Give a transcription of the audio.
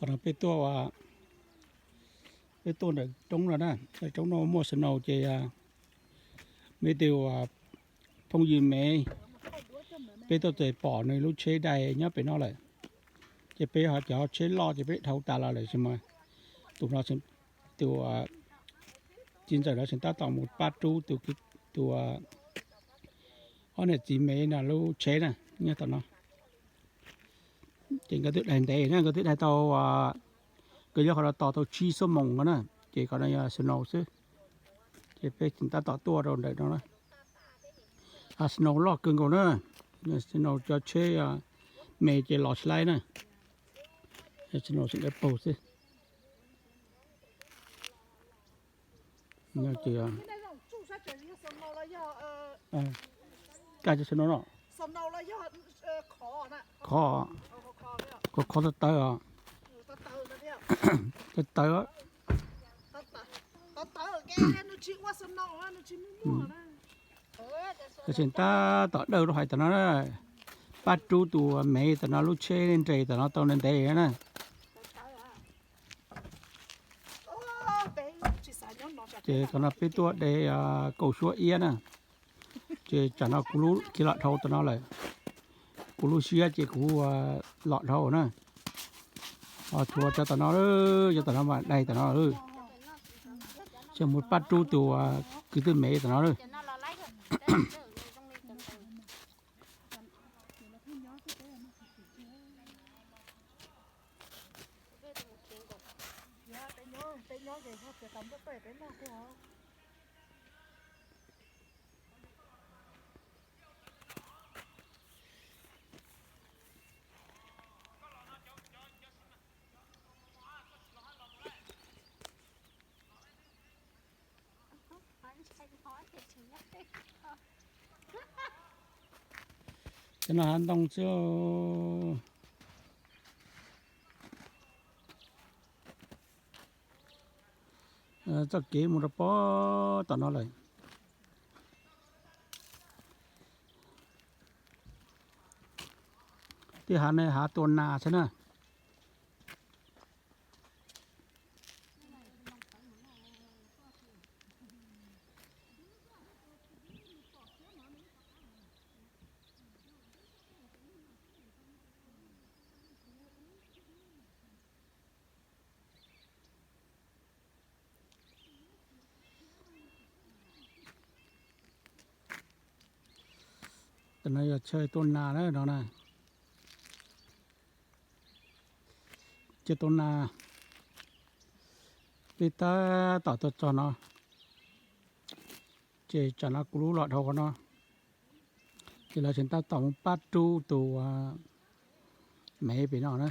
Qhov no peb tuaj, peb tuaj ntawm roob no na, roob no muaj snow ces me tus phooj ywg Mev, peb tuaj txog pom nws lub tsheb dai nyob pem no lawm. Ces peb ho cov tsheb loj ces peb dhau tas los lawm, tus no, tus txiv ntxawm no tseem tab tom mus pab rub tus, tus ob niam txiv Mev no lub tsheb na, nyob tom no. Ces nkawd twb daig ntev na, nkawd twb daig tau, nkawd nyob qhov no tos tau tsib xuab moos no na, ces qhov no yog snow xwb. Ces peb tseem tab tom tuaj rau ntawm no na. Snow loj kawg nkaus na, snow cov tsheb Me ces los tsis laib na, snow tseem dawb paug xwb. Kaj snow no, khov, khov tawv tawv os, tawv tawv. Ces tab tom dawj lub hais tom no na, pab rub tus Mev tom no lub tsheb nres tom no tau ntev ntev na. Ces qhov no peb tuaj de kaum suab iab na, ces tsam no kuv lub khiav los dhau tom no lawm, kuv lub siab ces kuv los dhau na. Ho tshuav cov tom no, cov tom no mas daig tom no, ces mus pab rub tus kwv tij Mev tom no. Cov no hav ntoo xwb. Txoj kev mus rau pem tom no lawm. Tej hav no hav tua nas xwb na. Tam no yog chaw tua nas na no na. Chaw tua nas, peb tab tom tuaj txog no, ces tsam no kuv lub los dhau qhov no, ces lawv tseem tab tom mus pab rub tus Mev pem no na.